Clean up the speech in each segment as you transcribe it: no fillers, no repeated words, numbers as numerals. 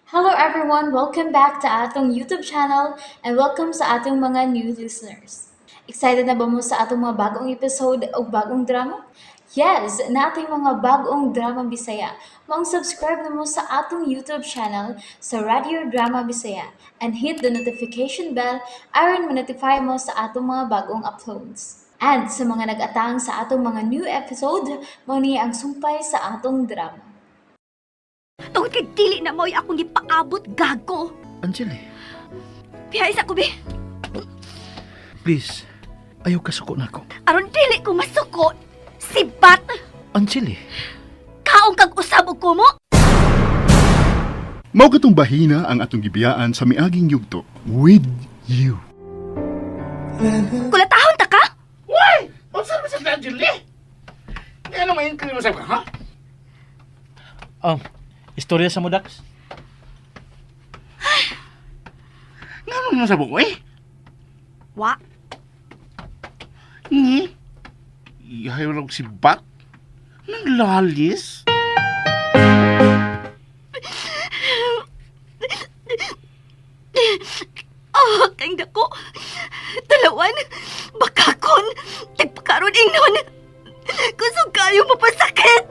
Hello everyone! Welcome back to atong YouTube channel and welcome sa atong mga new listeners. Excited na ba mo sa atong mga bagong episode o bagong drama? Yes, naa tay mga bagong drama Bisaya. Maong subscribe na mo sa atong YouTube channel sa Radio Drama Bisaya and hit the notification bell aron ma-notify mo sa atong mga bagong uploads. And sa mga nag-atang sa atong mga new episode, mao ni ang sumpay sa atong drama. Tungod kay dili na mo'y akong gipaabot, gago. Angeli, Bihay sa kubi. Please, ayaw kasuko nako. Aron dili ko masuko. Sibat. Angeli, Kaong kag usab og kumo. Mao katong bahina ang atong gibiyaan sa miaging yugto with you. Kulatahon ta ka? Why? Unsa man sa Angeli? Nga naman yung mo sa ka, ha? Oh, istorya sa mo, Dax? Nga naman sa buko, eh? Wa. Ni? Ihayo lang si Bat? Nang lalis? Oh, kang dako. Talawan. Bakakon. Tagpakaron ingnon. Kusog kayo mapasakit.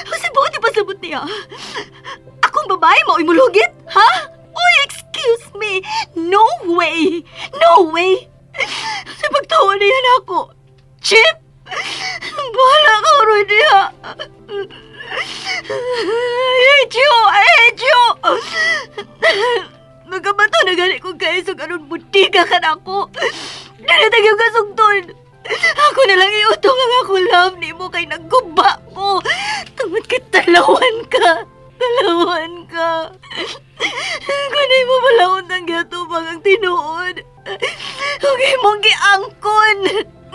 Kasi buot ipasabot niya. Akong babae mao'y mulugit, ha? Uy, excuse me. No way. No way. Sa pagtawa niya na ako. Chip! Bahala ka ron niya. I hate you! I hate you! Magkabato na gani kong kaisog aron butika ka na ako. Dili yung kasugton. Ako na lang iutong ang akong love nimo kay nagguba ko. Tungod kay talawan ka. Talawan ka. Kunay mo pala ang giatubang ang tinuod. Ug imong giangkon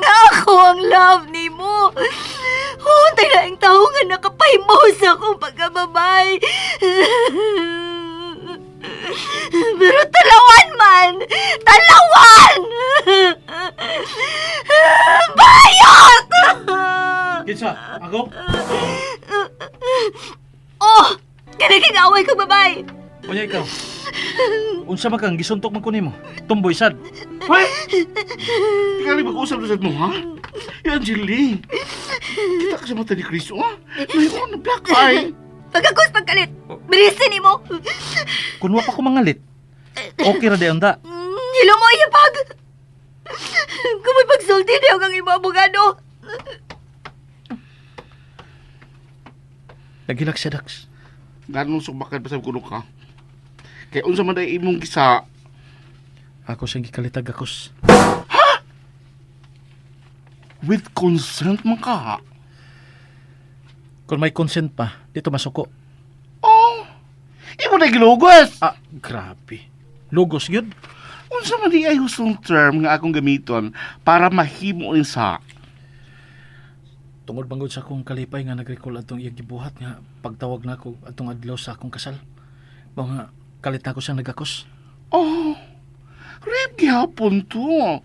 nga ako ang love nimo. Untay na ang tao nga nakapahimo sa akong pagkababay. Pero talawan man! Talawan! Bayot! Kinsa? Ako? Oh! Kanaging away ko, babay! Unya ikaw. Unsa man kang gisuntok man ko nimo? Tumboy sad. Hoy! Ikaw rin mag-usap na sa mo, ha? Yung Angeli. Kita ka sa mata ni Chris, oh. Ngayon, na black eye. Pagkakos pagkalit, bilisin nimo! Kun wa pa ko mangalit. Okay ra di unda. Hilo mo iyapag! Kung may pagsulti niyo kang imo abogado. Nagilak siya, Dax. Ganun sumakad pa sa kuno ka. Kaya unsa man day imong gisa, Ako siyang gikalitag akos. With consent man ka, ha? Kung may consent pa, dito masuko. Oh! Imo na gilugos! Ah, grabe. Lugos yun. Unsa man di ay hustong term nga akong gamiton para mahimo sa Tungod bangod sa akong kalipay nga nag-recall atong iyang gibuhat nga pagtawag nako atong adlaw sa akong kasal. Mao nga kalit nako siyang nagakos. Oh, rape gihapon to.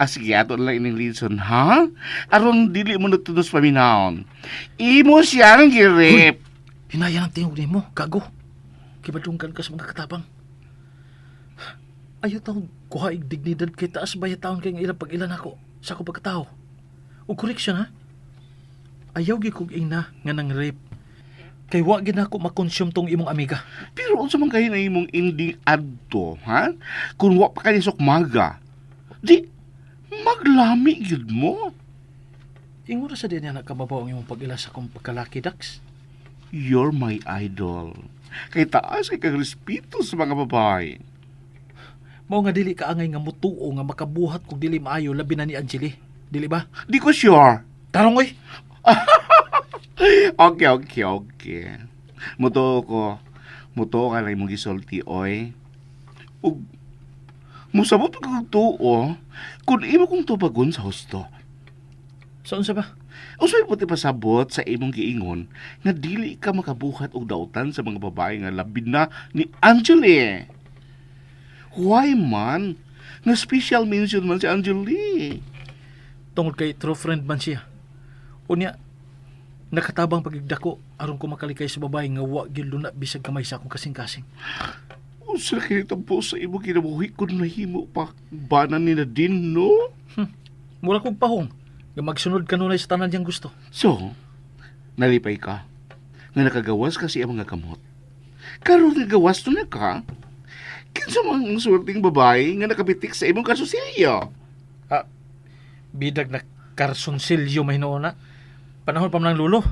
Ah, sige, ato na lang ining reason, ha? Aron dili mo natunos paminahon. Imo siyang girip. Hinaya ng tingog nimo, gago. Kibadunggan ka sa mga katabang. Ayaw taong kuha ig dignidad kay taas ba taon kay nga ilang pag-ilan ako sa akong pagkatao. O correction, ha? Ayaw gi kog ingna nga nang rape. Kay wa gid nako makonsume tong imong amiga. Pero unsa man kayo na imong ending adto, ha? Kung wa pa kayo sukmaga, di, maglami gyud mo. Ingon ra sa diyan niya nakababaw ang imong pag-ila sa akong pagkalaki, Dax. You're my idol. Kay taas kay kang respeto sa mga babae. Mao nga dili ka angay nga mutuo nga makabuhat kog dili maayo labi na ni Angeli. Dili ba? Di ko sure. Tarong oy. Okay. Mutuo ko. Mutuo ka lang imong gisulti, oy. Ug musabot pa kag tuo kung imo kong tubagon sa husto. Sa unsa ba? Usay puti pasabot sa imong giingon nga dili ka makabuhat og dautan sa mga babae nga labi na ni Angeli. Why man? Nga special mention man si Angeli. Tungod kay true friend man siya. Unya, Nakatabang pagigdako aron ko makalikay sa babae nga wa gyud luna bisag gamay sa akong kasing-kasing. Unsa na kinitabo sa imong kinabuhi kung nahimo pa banan ni Nadine, no? Mura kog pahong nga magsunod kanunay sa tanan niyang gusto. So, nalipay ka nga nakagawas kasi ang mga kamot. Karon nagawas to na ka. Kinsa man ang swerteng babae nga nakabitik sa imong kasusilyo? Bidag na karsonsilyo may na. Panahon pa man ang lulo.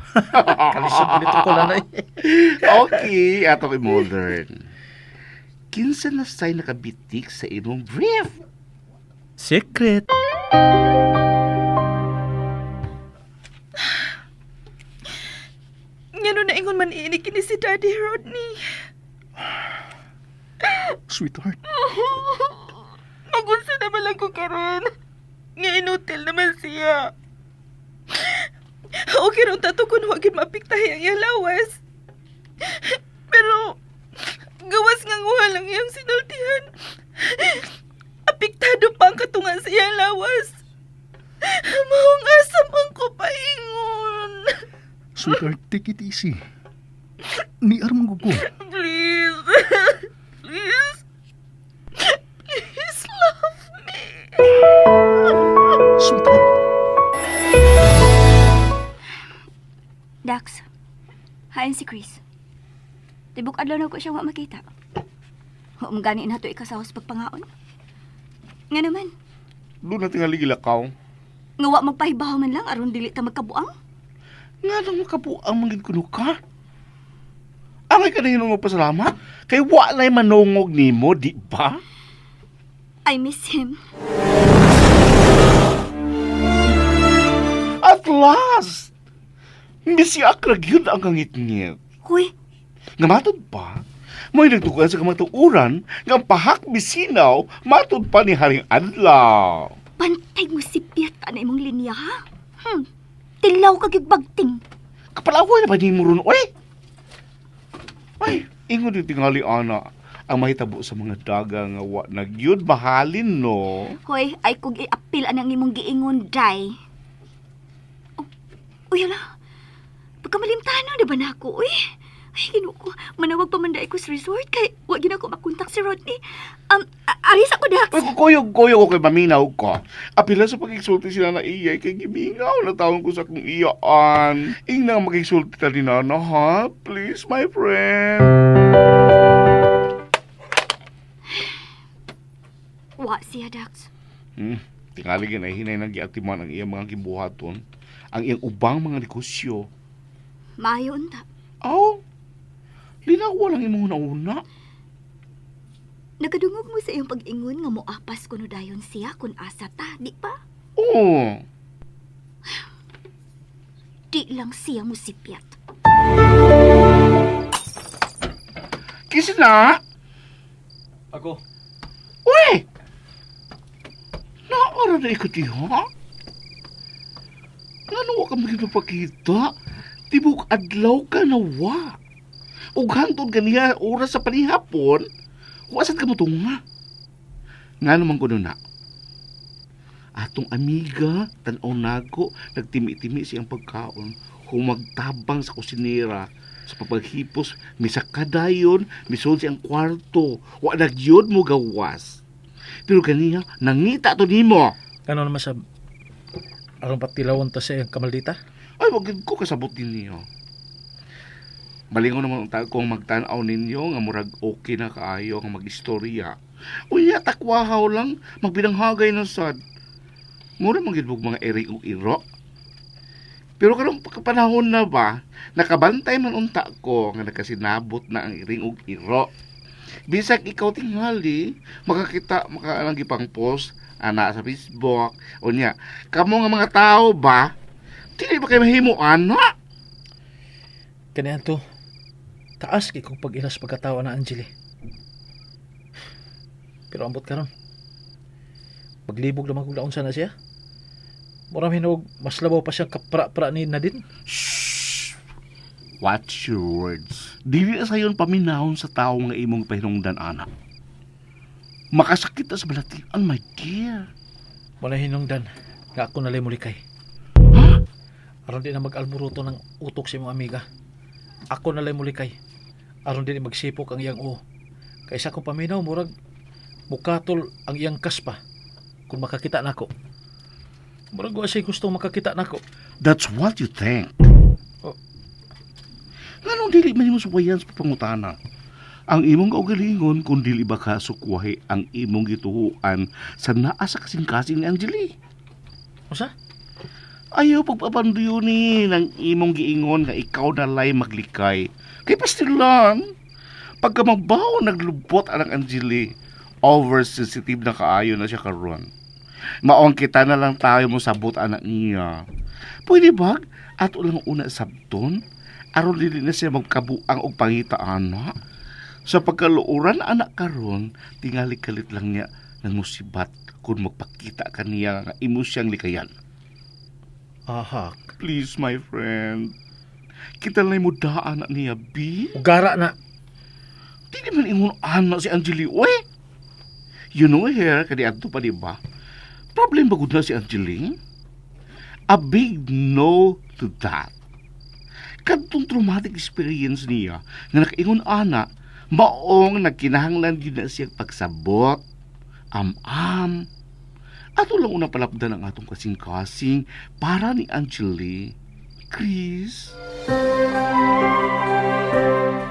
Kalisod nito ko lanay. Okay, ato kay modern. Kinsa na say nakabitik sa imong brief? Secret. Ngano na ingon man ini kini si Daddy Rodney. Sweetheart, Magunsa naman lang ko karon. Nga inutil naman siya. Okay ron tato kun wa gyud maapektahi ang iyang lawas. Pero gawas nga nguha lang iyang sinultihan. Apektado pa ang katungan sa iyang lawas. Maong asa man ko paingon. Sweetheart, take it easy. Ni armang ko. Please. Please. Please love me. Sweetheart. Dax, hain si Chris. Tibok adlaw na ko siya wa makita. Wa mo gani na to ikasawas pagpangaon. Nga naman, Doon na tingali gilakaw. nga wa magpahibaw man lang aron dili ta magkabuang. Nga nang makabuang mangin kuno ka. Angay ka na hinong magpasalamat. Kay wa na'y manungog nimo, di ba? I miss him. At last, misiak ra gyud ang kangitngit. Huy, Nga matod pa, may nagdugan sa kamatuoran nga ang pahak misinaw matod pa ni Haring Adlaw. bantay mo si Piat ka na imong linya ha? Tilaw ka gyud bagting. Kapalaway na ba ni mo ron, oy? Ay, ingon yung tingali, ana, ang mahitabo sa mga daga nga wa na gyud mahalin, no? Hoy, ay kung iapil anang imong giingon, day. Oh, uy, hala. Pagkamalimtano na ba na ako, uy? Ay, ginoo ko. Manawag pa man dai ko sa resort kay wa gid ako makontak si Rodney. Aris ako, Dax. Ay, kukuyog-kuyog ko kay maminaw ko. Apila sa pag-exulti sila na iyay kay gimingaw na taon ko sa akong iyaan. Ing na mag-exulti ta ni Nana, ha? Please, my friend. Wa siya, Dax. Tingali ganay hinay nang giatiman ang iyang mga gibuhaton, ang iyang ubang mga negosyo. Maayo unta. Aw, linawa lang imong una-una. Nagadungog mo sa iyong pag-ingon nga moapas kuno dayon siya kun asa ta, di pa? Oo. Di lang siya mo sipyat. Kisa na? Ako. Uy! Naara na ikot diha? Ngano wa ka magipapakita? Tibok adlaw ka na wa. Ug hantod ganiha oras sa panihapon, wa sad ka motunga. Ngano man kuno na? Atong amiga, tan-aw nako, nagtimi-timi siyang pagkaon, humagtabang sa kusinera, sa papaghipos, misakadayon, misod siyang kwarto, wa nagyod mo gawas. Pero ganiha, nangita to nimo. Kano naman sa aron patilawon ta sa iyang kamaldita? Ay, wag gyud ko kasabot ninyo. Malingon naman ang tao kung magtan-aw ninyo nga murag okay na kaayo nga mag-istorya. Unya takwahaw lang magbinanghagay na sad. Mura man gyud mga eri og iro. Pero karong panahon na ba, nakabantay man unta ko nga nakasinabot na ang iring og iro. Bisag ikaw tingali, makakita makaanang gipang post ana sa Facebook. Unya, kamo nga mga tao ba, dili ba kayo mahimo ana? Kanian to. Taas kay kong pag-ilas pagkatawa na Angeli. Pero ambot karon. Paglibog naman kong laon sana siya. Murang hinog, mas labaw pa siyang kapra-pra ni Nadine. Shh! Watch your words. Dili na sayon paminahon sa tao nga imong pahinungdan ana. Makasakit na sa balatian, my dear. Wala hinungdan nga ako nalay mulikay. Ha? Aron di na mag-alburuto ng utok sa imong amiga. Ako na lang mulikay. Aron di na magsipok ang iyang uo. Kay sa akong paminaw, murag mukatol ang iyang kaspa kung makakita nako. Murag wa siya gustong makakita nako. That's what you think. Oh. Nganong dili man nimo suwayan sa pangutana? Ang imong kaugalingon kung dili ba ka sukwahi ang imong gituhuan sa naa sa kasing-kasing ni Angeli. Usa? Ayaw pagpapanduyo ni ng imong giingon nga ikaw na lay maglikay. Kay pastilan, pagka mabaho naglubot ang Angeli, oversensitive na kaayo na siya karon. Maong kita na lang tayo mo sabot anak niya. Pwede ba? Ato lang una sabton? Aron dili na siya magkabuang og pangita ana. Sa pagkaluoran anak karon, tingali kalit lang niya ng musibat kung magpakita kaniya nga imo siyang likayan. Ahak. Please, my friend. Kita lang mo daan na niya, B. Ugara na. Di man ingon anak si Angeli, oy. You know her, kani adto pa, di ba? Problem ba gud na si Angeli? A big no to that. Kadtong traumatic experience niya nga nakaingon ana, maong nagkinahanglan gyud na siya pagsabot, am-am. Ato lang una palapdan ang atong kasing-kasing para ni Angeli. Chris.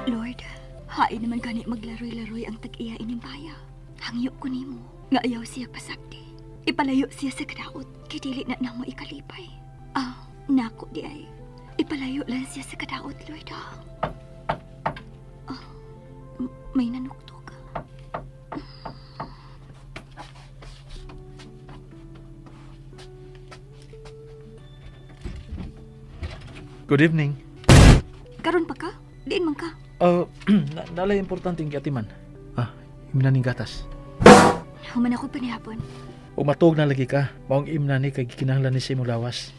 Lord, hain naman gani maglaroy-laroy ang tag-iya ining baya. Hangyo ko nimo nga ayaw siya pasakti. Ipalayo siya sa kadaot kay dili na namo ikalipay. Ah, nako di ay. Ipalayo lang siya sa kadaot, Lord. Ah, Ah, may nanuktok. Good evening. Karon pa ka? Diin man ka? Nalay importante ang giatiman. Ah, imna ning gatas. Human ako panihapon. O matuog na lagi ka, maong imna ni kay gikinahanglan ni sa imong lawas.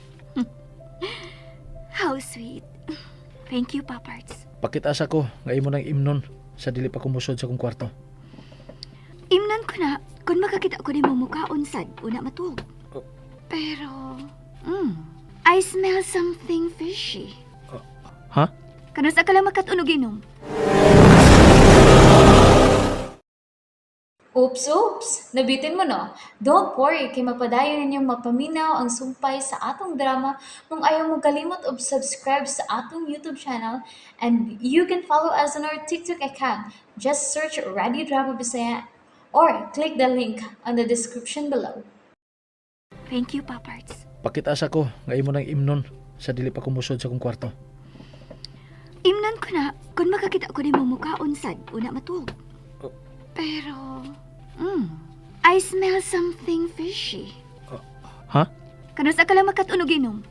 How sweet. Thank you, Paparts. Pakita sa ko nga imo nang imnon sa dili pa kumusod sa akong kwarto. Imnan ko na kung makakita ko nimo mukaon sad una matuog. Oh. Pero, I smell something fishy. Ha? Kanus ka lang makatunog inom. Oops, oops! Nabitin mo no? Don't worry, kay mapadayon ninyong mapaminaw ang sumpay sa atong drama kung ayaw mo kalimot og subscribe sa atong YouTube channel, and you can follow us on our TikTok account. Just search Radio Drama Bisaya or click the link on the description below. Thank you, Paparts. Pakita sa ko nga imo nang imnon sa dili pa kumusod sa akong kwarto. Imnan ko na kung makakita ko nimo mukaon sad una matuog. Oh. Pero, I smell something fishy. Ha? Kanus ka lang makatunog inom.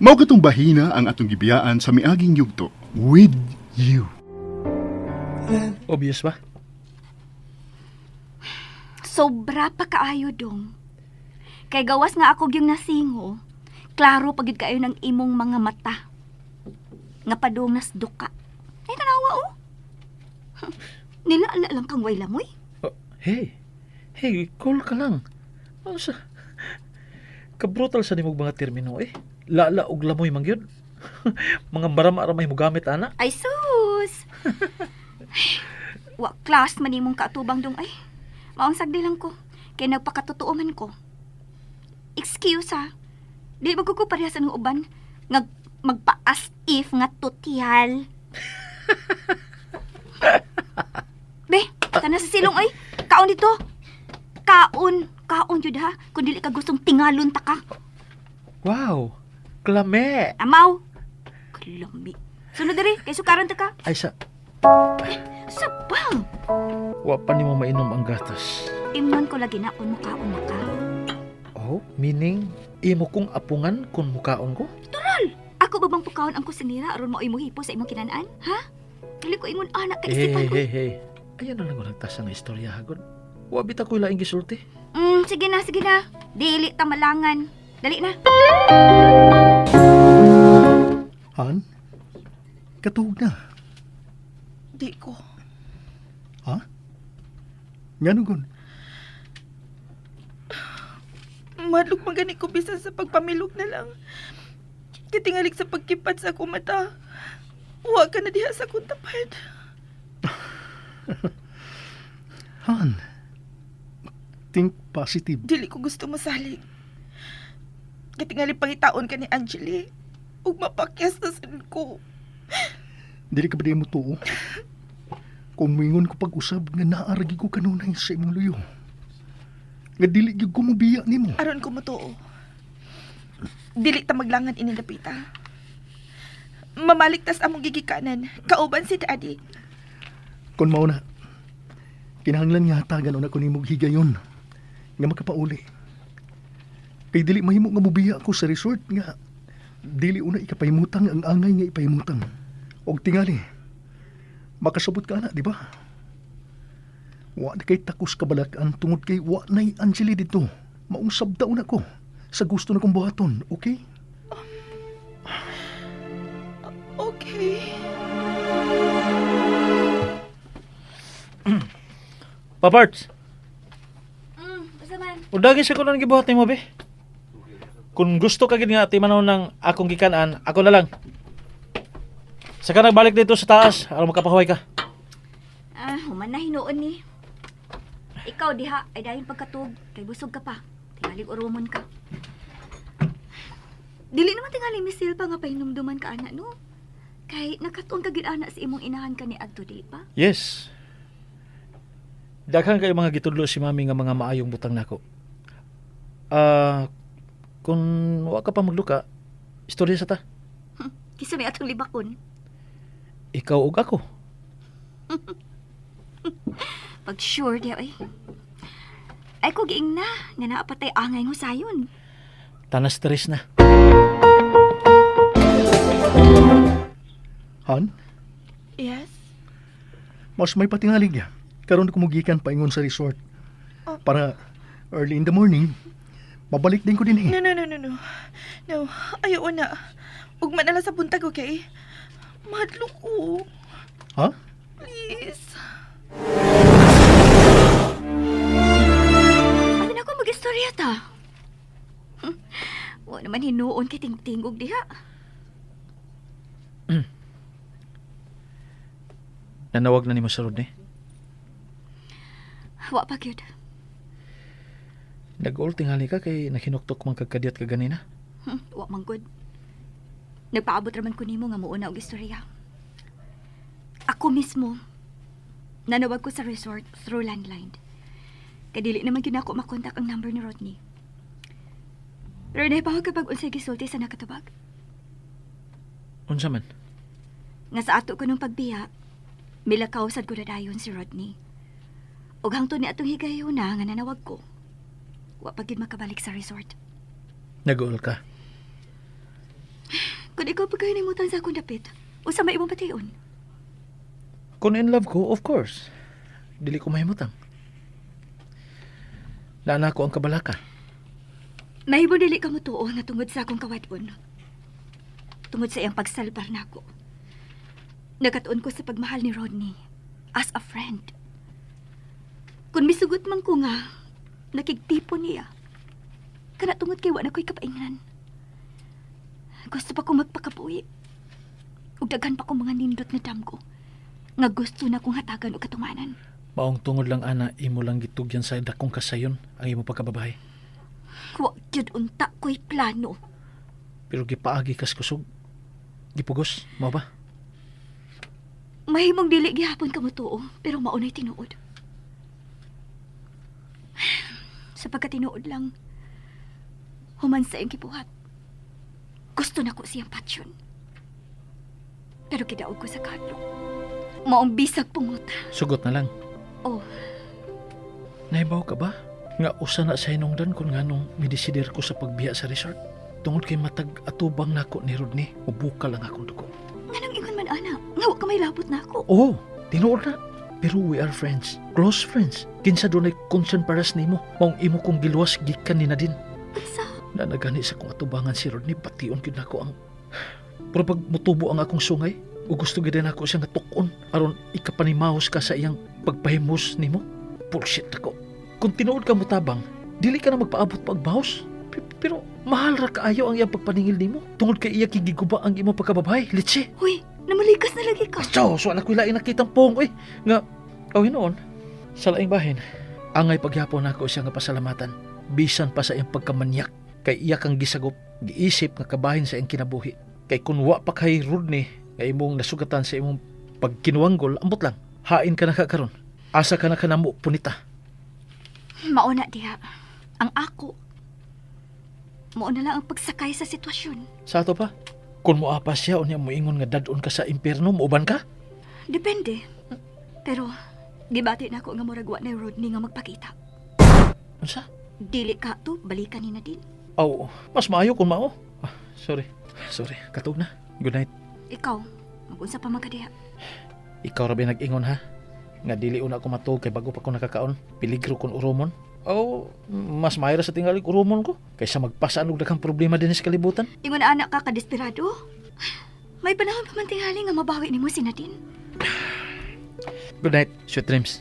Mao katong bahina ang atong gibiyaan sa miaging yugto with you. Obvious ba? Sobra pa kaayo dong. Kay gawas nga ako gyung nasingo, klaro pagid kaayo ng imong mga mata. Nga padung nas duka. Ay tanawa oh. Nilaala lang kang way lamoy. Oh, hey. Hey, cool ka lang. Ano sa... Kabrutal sa nimog mga termino eh. Lala og lamoy man gyud. Mga marama-ramay mo gamit ana. Ay sus. Ay, wa class man imong kaatubang dong ay. Maong sagdi lang ko. Kay nagpakatotoo man ko. Excuse ha. Di ba ko parehas ang uban nga magpa-as if nga tutyal. Be, kana sa silong ay. Kaon dito. Kaon, kaon jud ha. Kung dili ka gustong tingalon ta ka. Wow. Klame. Amaw. Kalami. Sunod diri, kay sukaron ta ka. Ay sa Sabang! wa pa nimo mainom ang gatas. Imnon ko lagi na kung mukaon na ka. Oh, meaning imo kong apungan kung mukaon ko? Ako ba bang pukaon ang kusinira aron mo imo hipo sa imong kinanaan? Ha? Dili ko ingon anak ka Hey, isipan ko. hey, hey. Ayan na lang ko nagtasa nga istorya hagod. Wa bita ko'y laing gisulti. Sige na, sige na. Dili ta malangan. Dali na. Han? Katuog na. Di ko. Ha? Ngano gon? Madlok man gani ko bisan sa pagpamilok na lang. Kitingalik sa pagkipat sa akong mata. Wa ka na diha sa akong tapad. Han, think positive. Dili ko gusto mosalig. Kitingali pangitaon ka ni Angeli. Ug mapakyas na sad ko. Dili ka ba di mo tuo? Kung moingon ko pag-usab nga naaragi ko kanunay sa imong luyo. Nga dili gyud ko mobiya nimo. Aron ko motuo. Dili ta maglangan ini dapita. Mamaliktas tas among gigikanan. Kauban si Daddy. Kon mao na, kinahanglan nga hatagan una ko nimo og higayon nga makapauli. Kay dili mahimo nga mobiya ko sa resort nga dili una ikapahimutang ang angay nga ipahimutang. Og tingali, makasabot ka na, di ba? Wa na kay takos kabalakan tungod kay wa na'y Angeli dito. Maong sabda una ko sa gusto na kong buhaton, okay? Okay. Paparts, Basta man. Udagin sa kuno gibuhat nimo be. Kung gusto ka gid nga atimanon ng akong gikanan, ako na lang. Saka nagbalik dito sa taas aron makapahuway ka. Ah, human na hinuon ni. Ikaw diha ay dayon pagkatug kay busog ka pa. Tingalig urumon ka. Dili naman tingali misil pa nga pahinumduman ka ana no. Kay nakatuon ka gid ana sa imong inahan ka ni adto dili pa. Yes. Daghan kayo mga gitudlo si mami nga mga maayong butang nako. Ah, kung wa ka pa magluka, istorya sa ta. Kisa may atong libakon. Ikaw ug ako. Pag sure di ay. Ay ko giing na nga naapatay angay ngusayon. Tanas stress na. Han, Yes? mas may patingalig ya. Karon ko mogikan paingon sa resort. Oh. Para early in the morning, mabalik din ko din eh. No, no, no, no, no. No, ayaw na. Ugma na lang sa buntag, okay? Madlok ko. Ha? Please. Ano na ako mag-istorya ta? Wa naman hinuon kay tingtingog diha. Nanawag na nimo sa Rodney. Wa pa gyud. Nag-all tingali ka kay nahinuktok man kag kadiyat ka ganina. Wa man gud. Nagpaabot raman ko nimo nga muuna og istorya. Ako mismo nanawag ko sa resort through landline. Kay dili naman gyud nako makontak ang number ni Rodney. Pero nahibaw kapag unsay gisulti sa nakatubag. Unsa man? Nga sa ato ko nung pagbiya, milakaw sad ko na dayon si Rodney. Ug hangtod ni atong higayuna nga nanawag ko. Wa pa gyud makabalik sa resort. Nag-all ka. Kung ikaw pa kayo nimutan sa akong dapit, usa may imong pation. Kung in love ko, of course. Dili ko mahimutang. Naana ko ang kabalaka. Mahimo dili ka motuo nga tungod sa akong kawadon. Tungod sa iyang pagsalbar nako. Nagkatuon ko sa pagmahal ni Rodney as a friend. Kung misugot man ko nga, nakigtipo niya. Kana tungod kay wa na ko'y kapaingnan. Gusto pa kong magpakabuhi. Ug daghan pa kong mga nindot na damgo nga gusto na kong hatagan og katumanan. Maong tungod lang ana imo lang gitugyan sa dakong kasayon ang imo pagkababae. Wa gyud unta ko'y plano. Pero gipaagi kas kusog. Gipugos, mao ba? Mahimong dili gihapon ka motuo, pero maunay tinuod. Sa pagkatinuod lang, human sa iyang kibuhat. Gusto na ko siyang patsyon. Pero kidaog ko sa kadlok. Maong bisag pungot. Sugot na lang. Oh, Nahibaw ka ba? Nga usa na sa hinungdan kung nganong midesider ko sa pagbiya sa resort. Tungod kay matag atubang nako ni Rodney, mubukal ang akong dugo. nganong ingon man ana, nga wa ka may labot na ako. Oo, tinuod na. Pero we are friends, close friends. Kinsa dunay concern paras nimo, maong imo kong giluwas gikan ni Nadine. Unsa? Nanagani sa kong atubangan si Rodney, pation gyud nako ang pero pag mutubo ang akong sungay, o gusto gyud nako siya nga tukon aron ikapanimaos ka sa iyang pagpahimos nimo. Bullshit ako. Kung tinuod ka motabang, dili ka na magpaabot pagbaos. Pero mahal ra kaayo ang iyang pagpaningil nimo. Tungod kay iya giguba ang imong pagkababae, litsi. Uy, namalikas na lagi ka. So, so anak ko laing nakitang pong, uy. Nga, aw hinoon, sa laing bahin, angay pagyapon nako siya nga pasalamatan. Bisan pa sa iyang pagkamanyak, kay iya kang gisagop, giisip nga kabahin sa iyang kinabuhi. Kay kun wa pa kay Rodney, nga imong nasugatan sa imong pagkinuanggol, ambot lang, hain ka na ka karon. Asa ka na kanamo punita. Mauna diha. Ang ako. Mauna lang ang pagsakay sa sitwasyon. Sa ato pa, kung moapa siya unya moingon nga dadon ka sa impierno, muuban ka? Depende. Pero, gibati na ako nga murag wa na Rodney nga magpakita. Unsa? Dili ka to, balikan ni Nadine. Aw, mas maayo kung mao. Ah, sorry. Sorry, katog na. Good night. Ikaw, mag-unsa pa man ka diha. Ikaw ra ba nag-ingon ha? Nga dili una ako matuog kay bago pa ko nakakaon. Peligro kon urumon. Oh, mas maayo ra sa tingali urumon ko kaysa magpasaan og daghang problema dinhi sa kalibutan. Ingon na anak ka kadesperado. May panahon pa man tingali nga mabawi nimo si Nadine. Good night. Sweet dreams.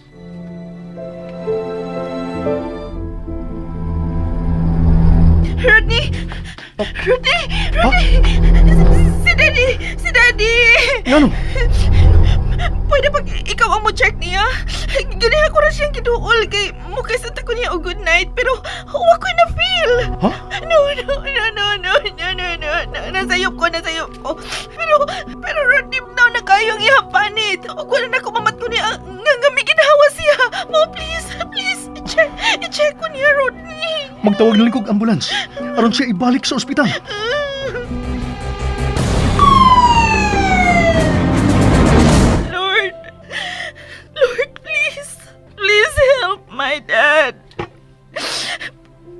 Rodney! Rodney! Rodney! Si Daddy! Si Daddy! Ngano? Pwede pag ikaw ang mo-check niya? Ganiha ko ra siyang giduol kay mukasanta ko niya og good night pero wa ko na feel. Ha? No, no, no, no, no, no, no, no, no. Nasayop ko, nasayop ko. Pero, pero Rodney, now na kayong iyang panit. Ug wala na ko mamatko niya nga nga may ginhawa siya. Mo, please, please, i-check, i-check ko niya, Rodney. Magtawag na lang kog ambulance aron siya ibalik sa ospital. Lord, Lord, please, please help my dad.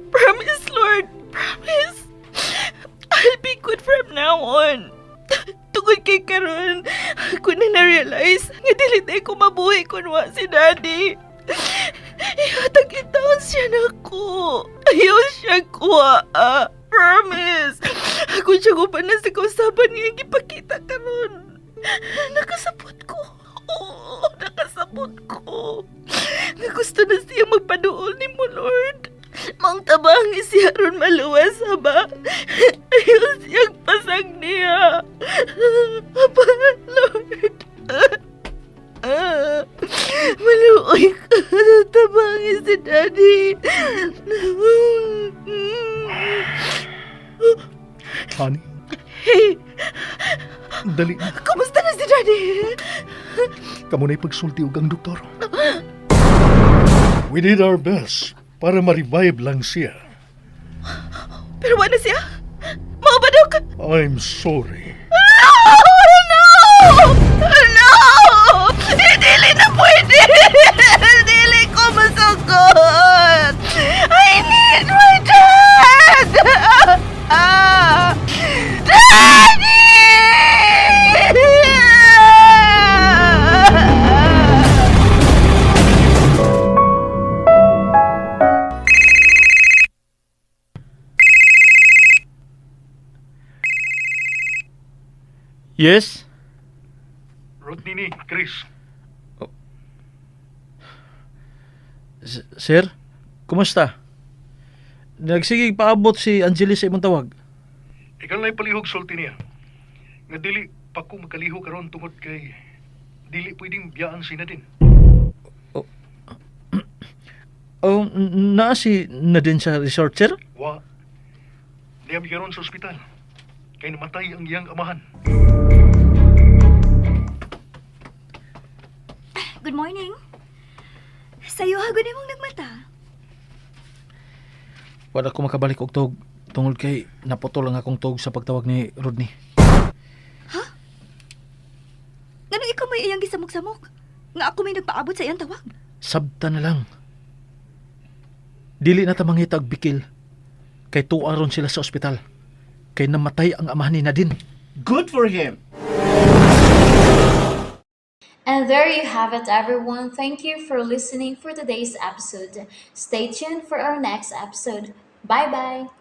Promise, Lord, promise. I'll be good from now on. Tungod kay karon, ako na na-realize nga dili na ko mabuhi kun wa si Daddy. Ihatag intawon siya nako. Ayaw siya kuha. Ah. Promise. Ako siya ko pa na sa kausaban niya gipakita karon. Nakasabot ko. Oo, nakasabot ko. Nga gusto na siya magpaduol ni mo, Lord. Maong tabangi siya ron maluwas, haba. Ayaw siyang pasag niya. Aba, Lord. Ah, maluoy ka. Tabangi si Daddy. Honey, Hey, dali na. kumusta na si Daddy? Kamo na'y pagsulti og ang doktor. We did our best para ma-revive lang siya. Pero wala siya. Mao ba daw ka? I'm sorry. No! No! No! Dili na pwede! Dili ko masugod! I need my dad! Ah! Daddy! Yes? Rodney ni, Chris. Sir? Kumusta? Nagsige paabot si Angelis sa imong tawag. Ikaw na'y palihog sulti niya. Nga dili pa ko makaliho karon tungod kay dili pwedeng biyaan si Nadine. Oh, naa si Nadine sa resort, sir? Wa. Niyam karon sa ospital. Kay namatay ang iyang amahan. Good morning. Sayo ha gud imong nagmata. Wala ko makabalik og tug tungod kay naputol ang akong tug sa pagtawag ni Rodney. Nganong ikaw may iyang gisamok-samok? Nga ako may nagpaabot sa iyang tawag. Sabta na lang. Dili na ta mangita og bikil. Kay tuwa ron sila sa ospital. Kay namatay ang amahan ni Nadine. Good for him. And there you have it, everyone. Thank you for listening for today's episode. Stay tuned for our next episode. Bye bye.